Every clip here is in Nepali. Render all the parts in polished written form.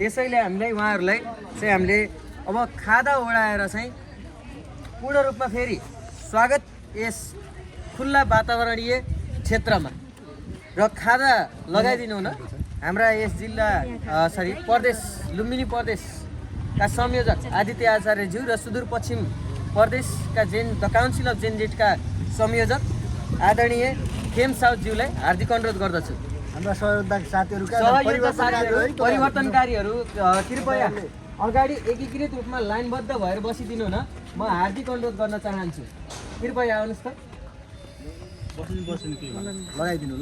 त्यसैले हामीलाई उहाँहरूलाई चाहिँ हामीले अब खादा ओढाएर चाहिँ पूर्ण रूपमा फेरि स्वागत यस खुल्ला वातावरणीय क्षेत्रमा र खादा लगाइदिनु हुन हाम्रा यस जिल्ला प्रदेश लुम्बिनी प्रदेशका संयोजक आदित्य आचार्यज्यू र सुदूरपश्चिम प्रदेशका द काउन्सिल अफ जेनजेटका संयोजक आदरणीय खेम साउथज्यूलाई हार्दिक अनुरोध गर्दछु। हाम्रा सहयोगदायक साथीहरूका परिवर्तनकारीहरू कृपया अगाडि एकीकृत रूपमा लाइनबद्ध भएर बसिदिनु न, म हार्दिक अनुरोध गर्न चाहन्छु। कृपया आउनुहोस् त। लगाइदिनु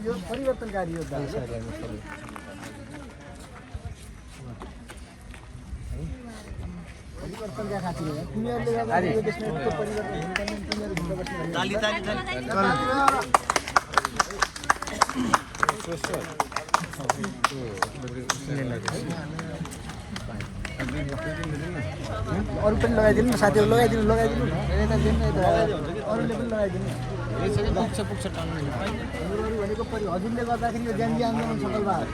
यो परिवर्तनकारी योद्धा परिवर्तनका खातिर तिमीहरूले गर्दा यो देशमा यस्तो परिवर्तन हुनुपर्ने तिमीहरू भित्र बस्नु अरू पनि लगाइदिनु न साथीहरू, लगाइदिनु अरूले पनि लगाइदिनु। पुग्छ भनेको हजुरले गर्दाखेरि यो ज्यानजी आन्दोलन सफल भयो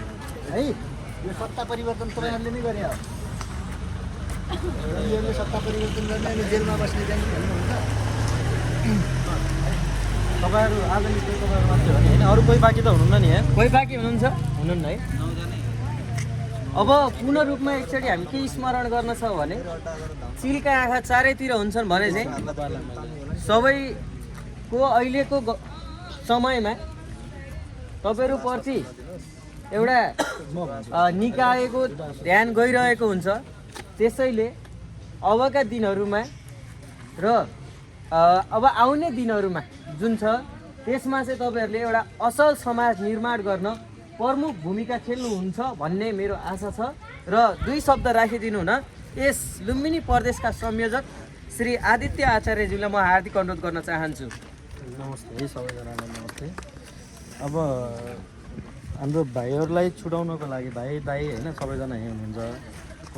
है। यो सत्ता परिवर्तन तपाईँहरूले नै गरे हो। यो सत्ता परिवर्तन गर्ने अनि जेलमा बस्ने ज्यानजी भन्नुहुन्छ। तपाईँहरू आज तपाईँहरू मात्रै हो नि होइन, अरू कोही बाँकी त हुनुहुन्न नि यहाँ? कोही बाँकी हुनुहुन्छ? हुनुहुन्न है। अब पूर्ण रूपमा एकचोटि हामी के स्मरण गर्न छ भने चिलका आँखा चारैतिर हुन्छन् भने चाहिँ सबैको अहिलेको समयमा तपाईँहरूप्रति एउटा निकायको ध्यान गइरहेको हुन्छ। त्यसैले अबका दिनहरूमा र अब आउने दिनहरूमा जुन छ त्यसमा चाहिँ तपाईँहरूले एउटा असल समाज निर्माण गर्न प्रमुख भूमिका खेल्नुहुन्छ भन्ने मेरो आशा छ। र दुई शब्द राखिदिनु न, यस लुम्बिनी प्रदेशका संयोजक श्री आदित्य आचार्यज्यूलाई म हार्दिक अनुरोध गर्न चाहन्छु। नमस्ते सबैजनालाई नमस्ते। अब हाम्रो भाइहरूलाई छुटाउनको लागि दाइ होइन सबैजना यहीँ हुनुहुन्छ,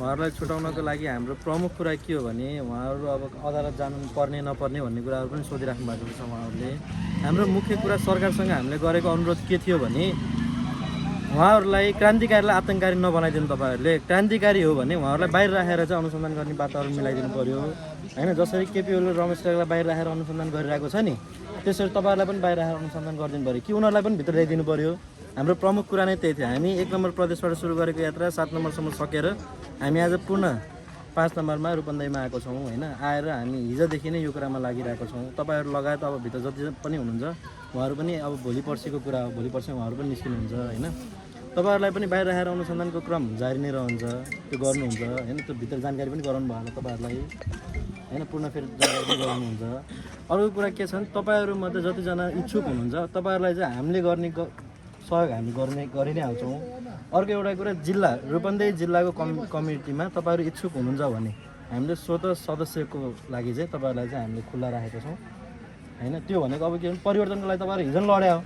उहाँहरूलाई छुटाउनको लागि हाम्रो प्रमुख कुरा के हो भने उहाँहरू अब अदालत जानु पर्ने नपर्ने भन्ने कुराहरू पनि सोधिराख्नु भएको छ उहाँहरूले। हाम्रो मुख्य कुरा सरकारसँग हामीले गरेको अनुरोध के थियो भने उहाँहरूलाई क्रान्तिकारीलाई आतङ्ककारी नबनाइदिनु। तपाईँहरूले क्रान्तिकारी हो भने उहाँहरूलाई बाहिर राखेर चाहिँ अनुसन्धान गर्ने वातावरण मिलाइदिनु पऱ्यो होइन। जसरी केपी ओलीले रमेश टेकलाई बाहिर राखेर अनुसन्धान गरिरहेको छ नि, त्यसरी तपाईँहरूलाई पनि बाहिर राखेर अनुसन्धान गरिदिनु पऱ्यो कि उनीहरूलाई पनि भित्र ल्याइदिनु पऱ्यो। हाम्रो प्रमुख कुरा नै त्यही थियो। हामी 1 नम्बर प्रदेशबाट सुरु गरेको यात्रा 7 नम्बरसम्म सकेर हामी आज पुनः 5 नम्बरमा रूपन्देहीमा आएको छौँ होइन। आएर हामी हिजोदेखि नै यो कुरामा लागिरहेको छौँ। तपाईँहरू लगायत अब भित्र जति पनि हुनुहुन्छ उहाँहरू पनि अब भोलि पर्सिको कुरा हो, भोलि पर्सि उहाँहरू पनि निस्किनुहुन्छ होइन। तपाईँहरूलाई पनि बाहिर राखेर अनुसन्धानको क्रम जारी नै रहन्छ, त्यो गर्नुहुन्छ होइन। त्यो भित्र जानकारी पनि गराउनु भयो होला तपाईँहरूलाई होइन, पूर्ण फेरि जानकारी पनि गराउनुहुन्छ। अरू कुरा के छन्, तपाईँहरूमध्ये जतिजना इच्छुक हुनुहुन्छ तपाईँहरूलाई चाहिँ हामीले गर्ने सहयोग हामी गरि नै हाल्छौँ। अर्को एउटा कुरा, जिल्ला रूपन्देही जिल्लाको कमिटीमा तपाईँहरू इच्छुक हुनुहुन्छ भने हामीले स्वतः सदस्यको लागि चाहिँ तपाईँहरूलाई चाहिँ हामीले खुल्ला राखेको छौँ होइन। त्यो भनेको अब के भने परिवर्तनको लागि तपाईँहरू हिजो लड्या हो,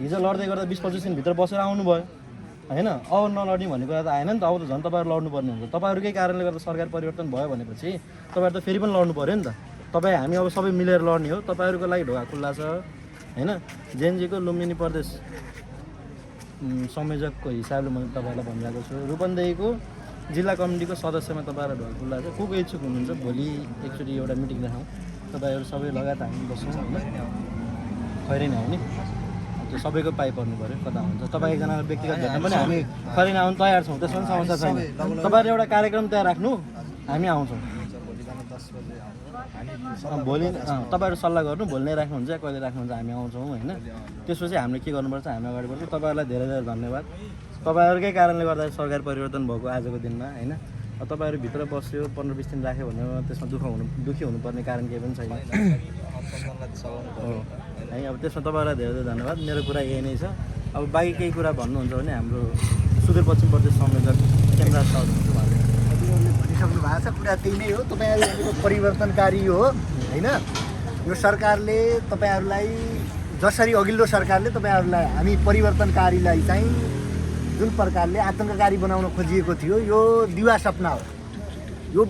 हिजो लड्दै गर्दा 20-25 दिनभित्र बसेर आउनुभयो होइन। अब नलड्ने भन्ने कुरा त आएन नि त, अब त झन् तपाईँहरू लड्नुपर्ने हुन्छ। तपाईँहरूकै कारणले गर्दा सरकार परिवर्तन भयो भनेपछि तपाईँहरू त फेरि पनि लड्नु पऱ्यो नि त। तपाईँ हामी अब सबै मिलेर लड्ने हो। तपाईँहरूको लागि ढोका खुल्ला छ होइन। जेएनजीको लुम्बिनी प्रदेश संयोजकको हिसाबले मैले तपाईँहरूलाई भनिरहेको छु। रूपन्देहीको जिल्ला कमिटीको सदस्यमा तपाईँहरूलाई ढोका खुल्ला छ। को इच्छुक हुनुहुन्छ भोलि एकचोटि एउटा मिटिङ राखौँ, तपाईँहरू सबै लगातार हामी बस्छौँ होइन। खैरै नआउने त्यो सबैको पाइपर्नु पऱ्यो, कता हुन्छ। तपाईँ एकजनालाई व्यक्तिगत भेट्न पनि हामी खैरै नआउनु तयार छौँ, त्यसमा पनि समस्या छैन। तपाईँहरूले एउटा कार्यक्रम तयार राख्नु, हामी आउँछौँ भोलि। तपाईँहरू सल्लाह गर्नु, भोलि नै राख्नुहुन्छ या कहिले राख्नुहुन्छ, हामी आउँछौँ होइन। त्यसपछि हामीले के गर्नुपर्छ हामी अगाडि बढ्छौँ। तपाईँहरूलाई धेरै धेरै धन्यवाद। तपाईँहरूकै कारणले गर्दा सरकार परिवर्तन भएको आजको दिनमा होइन। तपाईँहरू भित्र बस्यो 15-20 दिन राख्यो भने त्यसमा दुःखी हुनुपर्ने कारण केही पनि छैन है। अब त्यसमा तपाईँहरूलाई धेरै धेरै धन्यवाद। मेरो कुरा यही नै छ। अब बाँकी केही कुरा भन्नुहुन्छ भने हाम्रो सुदूरपश्चिम प्रदेश संयोजक केन्द्र सर भनिसक्नु भएको छ। कुरा त्यही नै हो, तपाईँहरू परिवर्तनकारी हो होइन। यो सरकारले तपाईँहरूलाई जसरी अघिल्लो सरकारले तपाईँहरूलाई हामी परिवर्तनकारीलाई चाहिँ जुन प्रकारले आतङ्ककारी बनाउन खोजिएको थियो, यो दिवा सपना हो। यो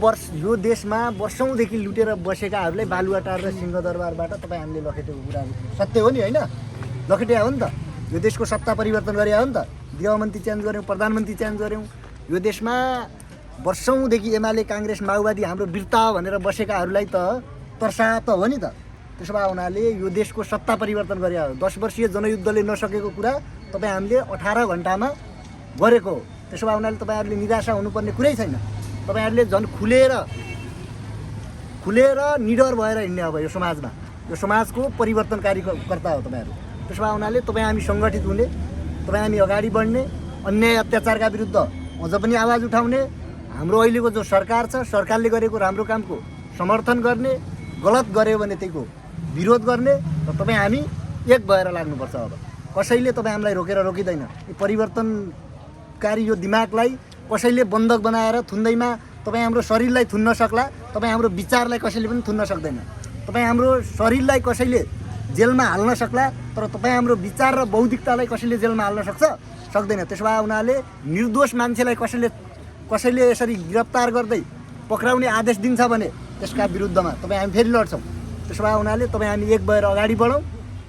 देशमा वर्षौँदेखि लुटेर बसेकाहरूलाई बालुवाटार र सिंहदरबारबाट तपाईँ हामीले लखेटेको कुराहरू सत्य हो नि होइन। लखेटे हो नि त। यो देशको सत्ता परिवर्तन गरे हो नि त। गृहमन्त्री चेन्ज गऱ्यौँ, प्रधानमन्त्री चेन्ज गऱ्यौँ। यो देशमा वर्षौँदेखि एमाले काङ्ग्रेस माओवादी हाम्रो वीरता हो भनेर बसेकाहरूलाई त तर्सा त हो नि त। त्यसो भए हुनाले यो देशको सत्ता परिवर्तन गरे हो। 10 वर्षीय जनयुद्धले नसकेको कुरा तपाईँ हामीले 18 घन्टामा गरेको हो। त्यसो भए हुनाले तपाईँहरूले निराशा हुनुपर्ने कुरै छैन। तपाईँहरूले झन् खुलेर निडर भएर हिँड्ने अब यो समाजमा। यो समाजको परिवर्तनकारीकर्ता हो तपाईँहरू। त्यसो भए हुनाले तपाईँ हामी सङ्गठित हुने, तपाईँ हामी अगाडि बढ्ने, अन्याय अत्याचारका विरुद्ध अझ पनि आवाज उठाउने, हाम्रो अहिलेको जो सरकार छ सरकारले गरेको राम्रो कामको समर्थन गर्ने, गलत गऱ्यो भने त्यहीको विरोध गर्ने र तपाईँ हामी एक भएर लाग्नुपर्छ। अब कसैले तपाईँ हामीलाई रोकेर रोकिँदैन। यो परिवर्तनकारी यो दिमागलाई कसैले बन्धक बनाएर थुन्दैमा तपाईँ हाम्रो शरीरलाई थुन्न सक्ला, तपाईँ हाम्रो विचारलाई कसैले पनि थुन्न सक्दैन। तपाईँ हाम्रो शरीरलाई कसैले जेलमा हाल्न सक्ला, तर तपाईँ हाम्रो विचार र बौद्धिकतालाई कसैले जेलमा हाल्न सक्दैन। त्यसो भए उनीहरूले निर्दोष मान्छेलाई कसैले यसरी गिरफ्तार गर्दै पक्राउने आदेश दिन्छ भने त्यसका विरुद्धमा तपाईँ हामी फेरि लड्छौँ। त्यसो भए हुनाले तपाईँ हामी एक भएर अगाडि बढौँ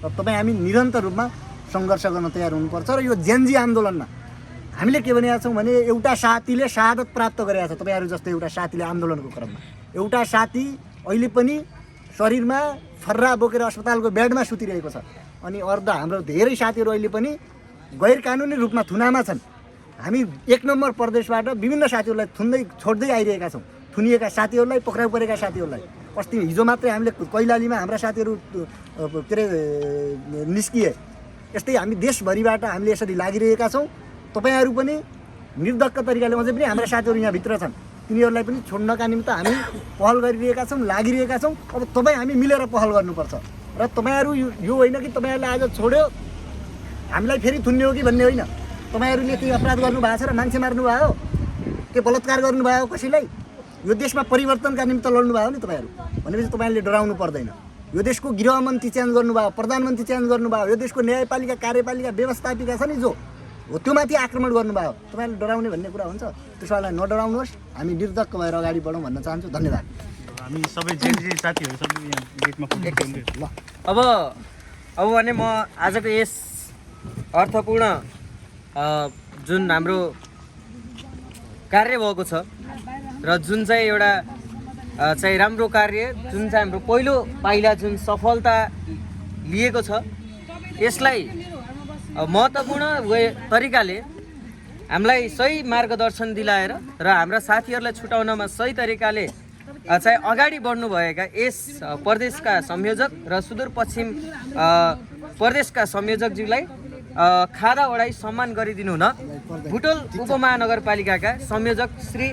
र तपाईँ हामी निरन्तर रूपमा सङ्घर्ष गर्न तयार हुनुपर्छ। र यो जेनजी आन्दोलनमा हामीले के भनेका छौँ भने एउटा साथीले शहादत प्राप्त गरेका छ। तपाईँहरू जस्तो एउटा साथीले आन्दोलनको क्रममा एउटा साथी अहिले पनि शरीरमा फर्रा बोकेर अस्पतालको बेडमा सुतिरहेको छ। अनि अर्धा हाम्रो धेरै साथीहरू अहिले पनि गैर कानुनी रूपमा थुनामा छन्। हामी 1 नम्बर प्रदेशबाट विभिन्न साथीहरूलाई छोड्दै आइरहेका छौँ। थुनिएका साथीहरूलाई, पक्राउ परेका साथीहरूलाई। अस्ति हिजो मात्रै हामीले कैलालीमा हाम्रा साथीहरू के अरे निस्किए। यस्तै हामी देशभरिबाट हामीले यसरी लागिरहेका छौँ। तपाईँहरू पनि निर्धक्क तरिकाले अझै पनि हाम्रा साथीहरू यहाँभित्र छन्, तिनीहरूलाई पनि छोड्नका निमित्त हामी पहल गरिरहेका छौँ, लागिरहेका छौँ। अब तपाईँ हामी मिलेर पहल गर्नुपर्छ। र तपाईँहरू यो होइन कि तपाईँहरूले आज छोड्यो हामीलाई फेरि थुन्ने हो कि भन्ने होइन। तपाईँहरूले केही अपराध गर्नुभएको छ र मान्छे मार्नुभयो, के बलात्कार गर्नुभयो कसैलाई, यो देशमा परिवर्तनका निमित्त लड्नुभयो नि तपाईँहरू भनेपछि तपाईँहरूले डराउनु पर्दैन। यो देशको गृहमन्त्री चेन्ज गर्नुभयो, प्रधानमन्त्री चेन्ज गर्नुभयो, यो देशको न्यायपालिका कार्यपालिका व्यवस्थापिका छ नि जो हो त्योमाथि आक्रमण गर्नुभयो, तपाईँहरूले डराउने भन्ने कुरा हुन्छ। त्यसो भए नडराउनुहोस्, हामी निर्धक्क भएर अगाडि बढौँ भन्न चाहन्छु। धन्यवाद। हामी सबै जेनजी साथीहरू सबै यहाँ गेटमा ल अब भने म आजको यस अर्थपूर्ण जुन हाम्रो कार्य भएको छ र जुन चाहिँ एउटा चाहिँ राम्रो कार्य, जुन चाहिँ हाम्रो पहिलो पाइला जुन सफलता लिएको छ, यसलाई महत्त्वपूर्ण तरिकाले हामीलाई सही मार्गदर्शन दिलाएर र हाम्रा साथीहरूलाई छुटाउनमा सही तरिकाले चाहिँ अगाडि बढ्नुभएका यस प्रदेशका संयोजक र सुदूरपश्चिम प्रदेशका संयोजकज्यूलाई खादा ओढाई सम्मान गरिदिनु हुन बुटोल उपमहानगरपालिकाका संयोजक श्री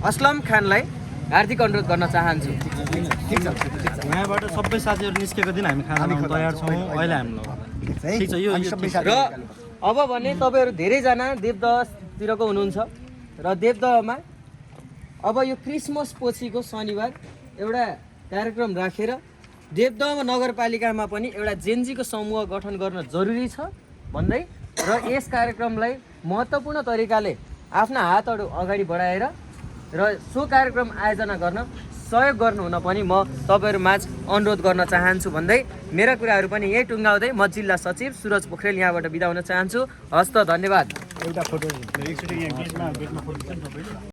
असलम खानलाई हार्दिक अनुरोध गर्न चाहन्छु। यहाँबाट सबै साथीहरू निस्केको दिन हामी खाना खान तयार छौँ। अहिले हामीलाई ठिक छ। यो र अब भने तपाईँहरू धेरैजना देवदहतिरको हुनुहुन्छ र देवदहमा अब यो क्रिसमस पछिको शनिबार एउटा कार्यक्रम राखेर देवदह नगरपालिकामा पनि एउटा जेनजीको समूह गठन गर्न जरुरी छ भन्दै र यस कार्यक्रमलाई महत्त्वपूर्ण तरिकाले आफ्ना हातहरू अगाडि बढाएर र सो कार्यक्रम आयोजना गर्न सहयोग गर्नुहुन पनि म तपाईँहरू माझ अनुरोध गर्न चाहन्छु भन्दै मेरा कुराहरू पनि यही टुङ्गाउँदै म जिल्ला सचिव सुरज पोखरेल यहाँबाट बिदा हुन चाहन्छु। हस्त, धन्यवाद। एउटा फोटो एकचोटि यहाँ गेटमा फोटो